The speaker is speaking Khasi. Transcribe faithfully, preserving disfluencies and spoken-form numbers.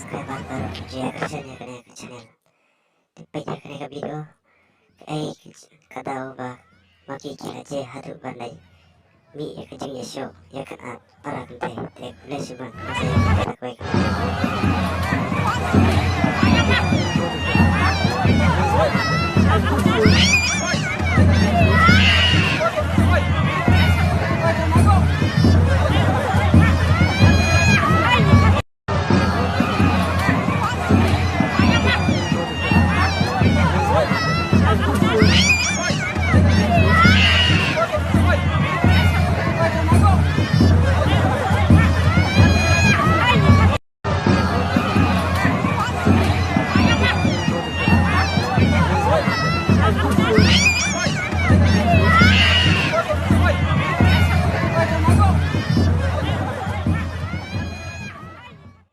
subscriber baroh, ju ïa kyrshan ïa kane ka channel. Te peit ïa kane ka video, kaei ka daw ba ma ki ki la jia haduh ban leit mih ïa ka jingïashoh ïa ka art para kynthei. Te khublei shibun. Ka sa ïa ka kawei ka.